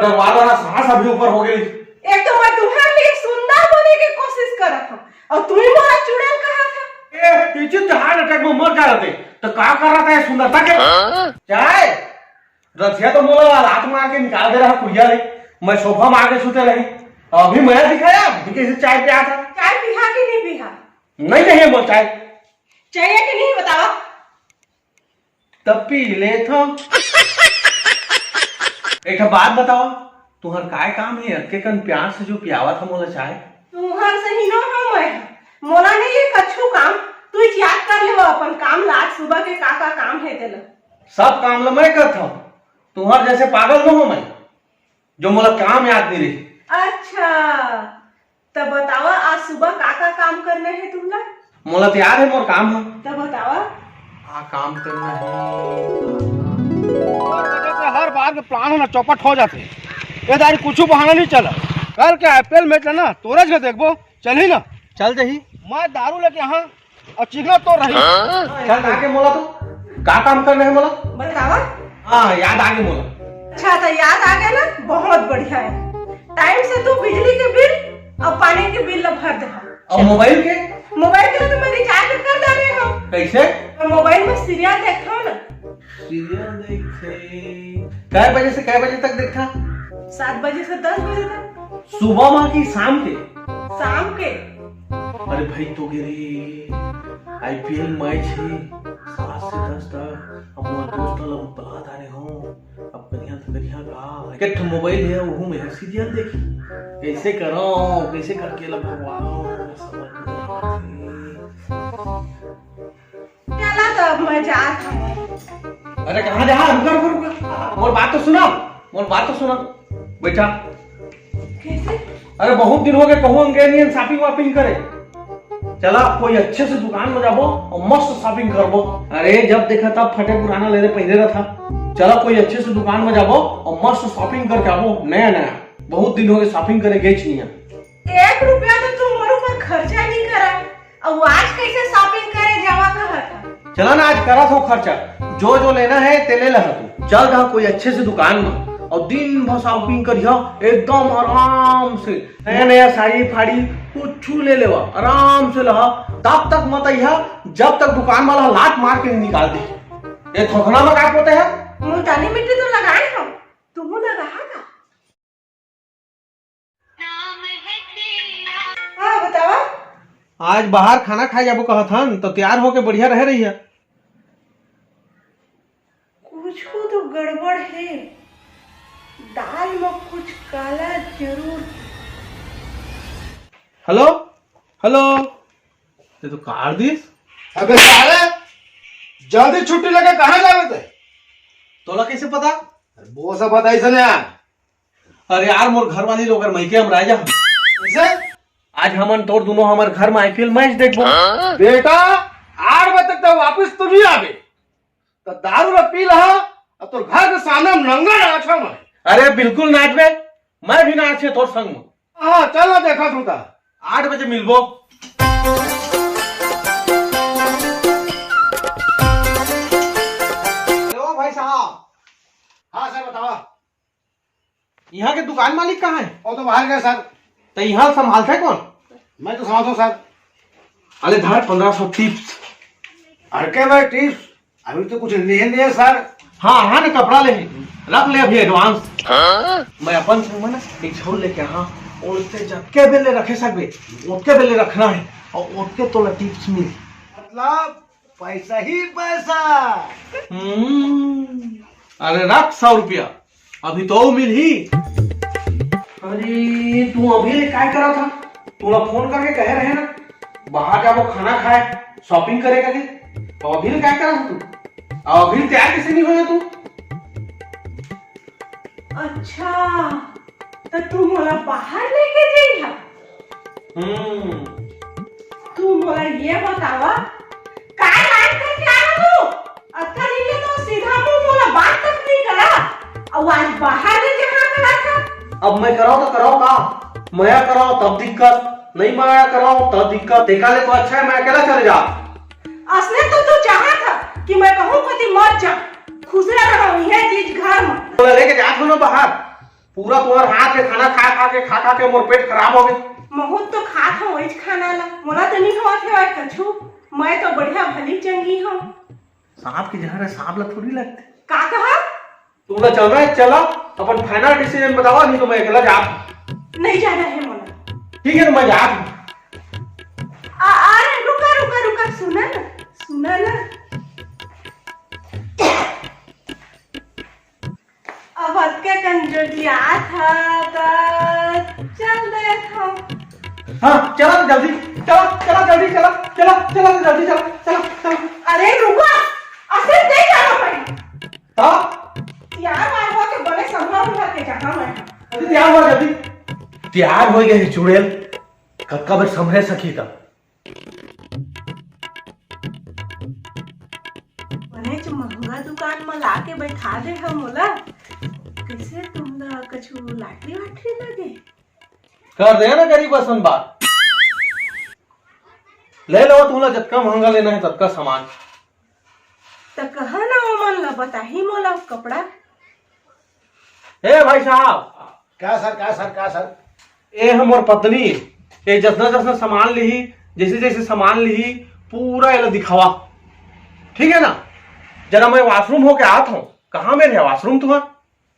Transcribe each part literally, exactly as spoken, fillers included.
वाला ना सांस अभी ऊपर हो गई। एक तो मैं तुम्हारे लिए सुंदर बने की कोशिश करत हूँ और तुम ही मोला चुड़ैल कहा था। ए, इज्जत हार्ट अटैक में मर जा रहे, तो का कर रहा था ये सुंदरता के? चाय? रथिया तो मोला लात मार के निकाल दे रहा कुड़िया रे। मैं सोफा मार के सुते रही, अभी मैं दिखाया अभी कैसे चाय पिया था। चाय पिहा कि नहीं पिहा? नहीं चाहिए मोला चाय। चाहिए कि नहीं बतावा? तब पी ले तो। एक ठो बात बताओ, तुहर काय काम है अतके कन प्यार से जो पियावत ह मोला चाय? तुहर सही नो हो मैं, मोला नहीं ये कछु काम। तू ही याद कर ले वो अपन काम ला, आज सुबह के का का काम है तेला। सब काम ला मैं करत हूँ, तुहर जैसे पागल न हो मैं, जो मोला काम याद नहीं रही। अच्छा, तब बतावा आज सुबह का का काम करना है तुमला? मोला तो याद है मोर काम है। तब बतावा। आ काम करना है। हर बार के प्लान है ना चौपट हो जाते। ये दारी कुछ बहाना नहीं चला। कल के आईपीएल मैच है ना, तोरज के देखबो, चल ही ना। चल दही। मैं दारू लेके यहाँ और चिखला तो रही। चल आगे मोला तू का काम करना है मोला? बतावा। हाँ याद आगे मोला। अच्छा तो याद आ गया ना, बहुत बढ़िया है। टाइम से तू बिजली के बिल और पानी के बिल ला भर दे। और मोबाइल के? मोबाइल के तो मैं रिचार्ज कर डाले हूँ। कैसे? मैं मोबाइल में सीरियल देखता हूँ ना। सीरियल देखे। कै बजे से कै बजे तक देखा? सात बजे से दस बजे तक। सुबह माँ की शाम के? शाम के। अरे भाई तो गिरी आईपीएल मैच है सात से दस तक। अब मोर दोस्त लोग बला डारे हो। अब करिया तो करिया का एक ठो मोबाइल है वो में सीरियल देखी। कैसे करो, कैसे करके ला भगवान समझ नहीं आती। चला तो अब मैं जात हूँ। अरे कहाँ जा? रुका रुका रुका, मोर बात तो सुना, मोर बात तो सुना। बैठा। कैसे? अरे बहुत दिन हो गए कहूँ हम गए नहीं शॉपिंग वॉपिंग करे। चला कोई अच्छे से दुकान में जाबो और मस्त शॉपिंग करबो। अरे जब देखा तब फटे पुराना लेने पहने रहा था। चला कोई अच्छे से दुकान में जाबो और मस्त शॉपिंग करके आबो नया नया। बहुत दिन हो गए शॉपिंग करे गए नहीं है। एक रुपया तो तू मोर ऊपर खर्चा नहीं करा, अब आज कैसे शॉपिंग करे जावा कहत है? चला ना आज करा थो खर्चा, जो जो लेना है ते ले लहा तू। चल रहा कोई अच्छे से दुकान में और दिन भर शॉपिंग करिया एकदम आराम से। नया नया साड़ी फाड़ी कुछ ले लेवा, आराम से लहा। तब तक मत आइहा जब तक दुकान वाला लात मार के नहीं निकाल दे। ये थोथना में का पोते है? मुल्तानी मिट्टी तो लगाए हो, तुम लगा का? हाँ बतावा। आज बाहर खाना खाए जाबो कहत हन तो तैयार होके बढ़िया रहे रही है। कुछ तो गड़बड़ है, दाल में कुछ काला जरूर। हेलो, हेलो, ये तो काट दिस। अबे साले, जल्दी छुट्टी लेके कहाँ जावे ते? तोला कैसे पता? अरे वो सब बताई सने यार। अरे यार, मोर घर वाली लोग अगर मइके हम राजा हम। कैसे? आज हमन तोर दोनों हमर घर में आईपीएल मैच देखबो। बेटा, आठ बजे तक तो वापस तो नहीं आवे। तो दारू ला पी लहा, अब तोर घर के सामने हम नंगा नाचो मैं। अरे बिल्कुल नाचबे, मैं भी नाचे तोर संग में। हाँ, चल ना देखा तू ता। आठ बजे मिलबो। हेलो भाई साहब। हाँ सर, बतावा। यहाँ के दुकान मालिक कहाँ है? वो तो बाहर गए सर। तो यहाँ संभालता है कौन? मैं तो संभालता हूँ सर। अरे धर पन्द्रह सौ टिप्स। अरे के भाई टिप्स? अभी तो कुछ लिए नहीं है सर। हाँ हाँ ना, कपड़ा ले रख ले अभी एडवांस। मैं अपन संग में ना एक छोड़ लेके हाँ, ओतके जतके बेले रखे सकबे, ओतके बेले रखना है और ओतके तोला टिप्स मिल। मतलब पैसा ही पैसा। हम्म। अरे रख सौ रुपया, अभी तो मिलही। अरे तू अभी ले काय करा था? तोला फोन करके कहे रहे ना, बाहर जाबो खाना खाए, शॉपिंग करे करके। तो अभी ले काय करा था तू? अभी तैयार कैसे नहीं होया तू? अच्छा, तो तू मोला बाहर लेके जइहा? हम्म। तू मोला ये बतावा, काय राज करके आया तू? अतका दिन ले तो सीधा मुंह मोला बात तक नहीं करा। अउ आज बाहर ले जहाँ करा था। अब मैं कराओ तो कराओ का? मया कराओ तब दिक्कत, नहीं मया कराओ तब दिक्कत। तेका ले तो अच्छा है मैं अकेला चले जा। असने तो तू चाहत था कि मैं कहूँ कति मत जा, खुश रहा इहे चीज घर में। तो लेके जात हो ना बाहर। पूरा तुम्हार हाथ के खाना खा खा के, खा खा के मोर पेट खराब हो गए। महूं तो खात हंव वहीच खाना ला, मोला तो नहीं होवत हे कछु। मैं तो बढ़िया भली चंगी हंव। सांप के जहर ह सांप ला थोड़ी लगथे। का कहा? तुमला चलना हे, चला, अपन final decision बतावा, नहीं तो मैं अकेला जात हंव। नहीं जाना हे मोला। ठीक हे, तो मैं जात हंव। आ, अरे, रुका, रुका, रुका, सुना ना, सुना ना। अब अतका कन जोटियात ह, त चल देत हंव। हाँ, चला तो जल्दी, चला, चला जल्दी, चला, चला, चला तो जल्दी, चला, चला, चला। अरे रुका, असे दे जाना पड़ी। हाँ? तैयार वार होके बने संभर उभर के जाना मैं। अरे तैयार हो जल्दी। तैयार हो गए हे चुड़ैल, कतका बेर संभरे सखी का। बनेच महंगा दुकान म लाके बैठा दे ह मोला। कइसे तुमला कछु लाटरी वाटरी लगे? कर दे ना गरीब असन बात। ले लो तुमला जतका महंगा लेना हे ततका सामान। त कहा ना ओमन ला बताही मोला कपड़ा। ए भाई साहब, का सर, का सर, का सर? ए हमर पत्नी, ए जसना जसना सामान लिही, जैसे जैसे सामान लिही, पूरा एला दिखावा, ठीक है ना? जरा मैं washroom होके आत हूँ। कहाँ में है washroom तुम्हार?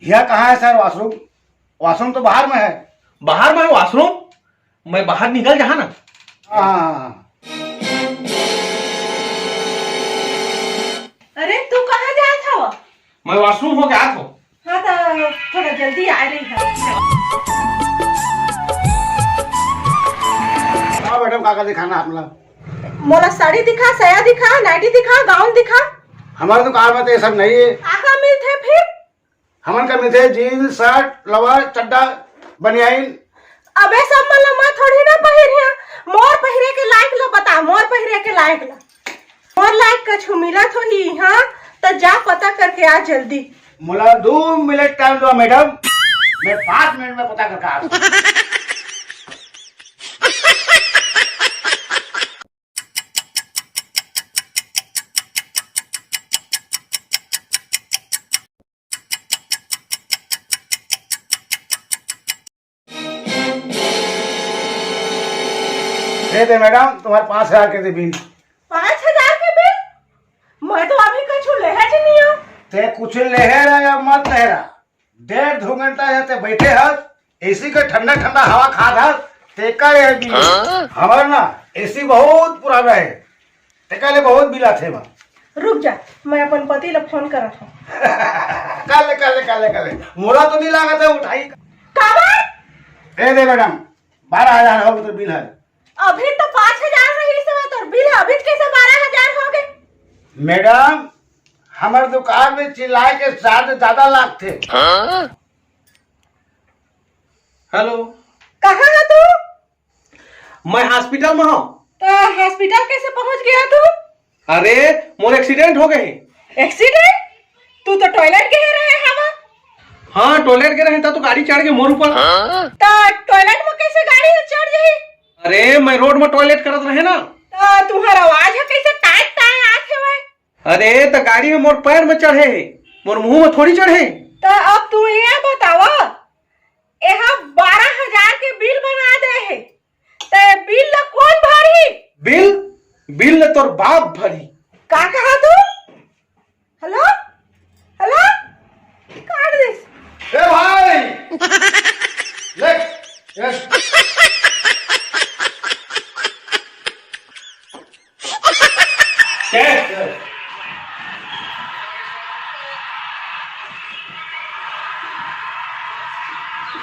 यह कहाँ है सर washroom? Washroom तो बाहर में है। बाहर में है washroom? मैं बाहर निकल जहाँ ना। हाँ। अरे तू कहाँ जात हवा? मैं washroom होके आत हूँ। हाँ, तो थोड़ा जल्दी आ रही है। हाँ मैडम, का का दिखाना आपला? मोला साड़ी दिखा, साया दिखा, नाइटी दिखा, gown दिखा। हमारे दुकान में तो ये सब नहीं है। का का मिलथे फिर? हमन का मिलथे jeans, shirt, lower, चड्डा, बनियाइन। अबे सब मन ला मैं थोड़ी ना पहिरिया। मोर पहिरे के लायक ला बता, मोर पहिरे के लायक ला। मोर लायक कछु मिलत होही इहाँ, त जा पता करके आ जल्दी। मोला दो मिनट time दो मैडम, मैं पाँच मिनट में पता करके आ। दे दे मैडम, तुम्हारे पाँच हजार के दे बिल। पाँच हजार के बिल? मैं तो अभी कुछ लेहे च नहीं हूँ। ते कुछ लेहे रहा या मत लेहे रहा, डेढ़ दो घंटा यहाँ ते बैठे हस, एसी के ठंडा ठंडा हवा खात हस, तेकर ये बिल। हाँ? हमर ना एसी बहुत पुराना है, तेकर ले बहुत बिल आथे बा। रुक जा, मैं अपन पति ला फोन करत हूँ। कर ले, कर ले, कर ले, कर ले। मोला तो नहीं लागत है उठाई। काबर? ए दे मैडम, बारह हजार हो तो बिल है। अभी तो पाँच हजार रहिस हवय तोर बिल, अभी कैसे बारह हजार हो गए? मैडम, हमर दुकान में चिल्लाए के चार्ज ज्यादा लागथे। हेलो। कहाँ है तू? मैं हॉस्पिटल में हूँ। तो हॉस्पिटल कैसे पहुँच गया तू? अरे, मोर एक्सीडेंट हो गए। एक्सीडेंट? तू तो टॉयलेट गए रहे हवा। हाँ, टॉयलेट गए रहे था तो गाड़ी चढ़ के मोर ऊपर। तो टॉयलेट में कैसे गाड़ी चढ़ जाही? अरे, मैं रोड में टॉयलेट करत रहे ना। तो तुम्हारा आवाज है कैसे टाय टाय आत है भाई? अरे, तो गाड़ी में मोर पैर में चढ़े है, मोर मुंह में थोड़ी चढ़े। तो अब तू ये बतावा, एहा बारह हजार के बिल बना दे हे, ते बिल ला कोन भरही? बिल? बिल ला तोर बाप भरही। का कहा तू? हेलो? हेलो? काट दे। ए भाई! ले, ए।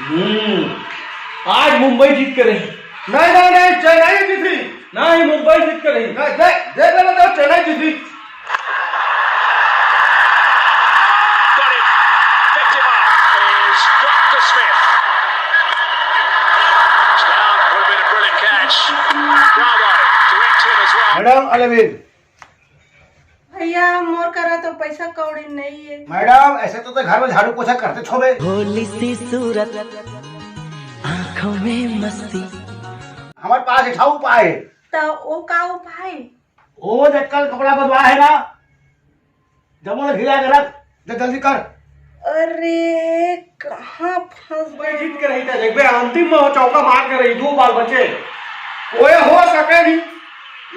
हम्म, आज मुंबई जीत के रही। नहीं, नहीं, नहीं, चेन्नई जीती। नहीं, मुंबई जीत के रही। नहीं, देख, देख लेना तो चेन्नई जीती। Got it. Picked him up is Doctor Smith. Touchdown. Would have been a brilliant catch. Bravo. Direct hit as well. Madam, अले बिल। भैया, मोर करा तो पैसा कौड़ी नहीं है। मैडम, ऐसे तो ते घर में झाड़ू पोछा करते छोबे। भोली सी सूरत, आंखों में मस्ती। हमारे पास एक ठा उपाय है। तो वो का उपाय? वो देख कल कपड़ा बदवा है ना, जब वो ढीला के रख दे, जल्दी कर। अरे, कहाँ फंस मुंबई जीत के रही था, देखबे, अंतिम में वो चौका मार के रही, दो बार बचे। ओए, हो सके नहीं,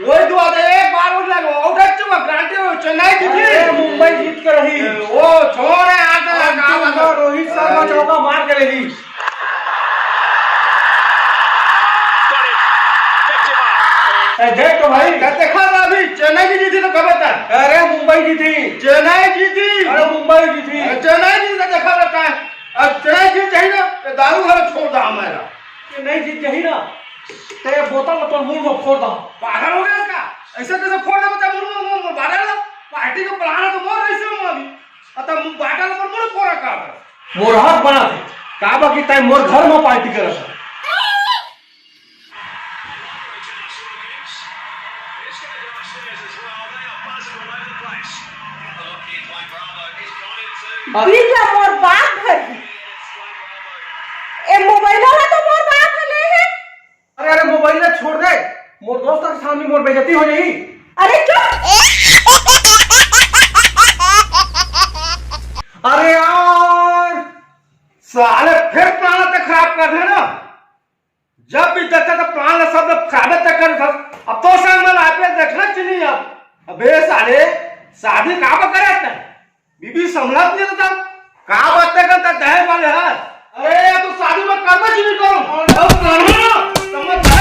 वही दुआ दे, एक बार और लगा, आउट है, चुका, गारंटी हो, चेन्नई जीती। अरे, मुंबई जीत के रही। ओ, छोड़ यार, तो अंतिम लगा, में रोहित शर्मा हाँ। चौका मार के रही। ए, देख तो भाई। ए, देखा ना अभी, चेन्नई जीती तो खबर था। अरे, मुंबई जीती। चेन्नई जीती। अरे, मुंबई जीती। अरे, चेन्नई जीती तो देखा रहता है। अब चेन्नई जीत चाहिए ना, तो दारू घर छोड़ दा हमारा। चेन्नई जीत चाहिए ना, तो ये बोतल अपन मुंह में फोड़ दा। पागल हो गया इसका? ऐसे कैसे फोड़ दे बता मुंह में, मुंह में बाटल? पार्टी का प्लान है तो मोर रही से अभी। अतः बाटल पर मुंह फोड़ा का? मोर हक बना थे। का बाकी टाइम मोर घर में पार्टी करत है। बिल ला मोर बाप भरही। ए मोबाइल ला तो मोर बाप ले हे। अरे, अरे, मोबाइल ला छोड़ दे। मोर दोस्त के सामने मोर बेइज्जती हो जाही। अरे चुप। अरे यार, साले फिर प्लान तो खराब कर दे ना। जब भी देखता तो प्लान सब लोग खराब तक कर था। अब तो संग में आईपीएल देखना चाहिए अब। अबे साले, शादी कहाँ पर करे था? बीबी संभला नहीं था। कहाँ बातें करता दहेज वाले है? अरे यार, तो शादी में करना चाहिए करो। अब करना ना, समझ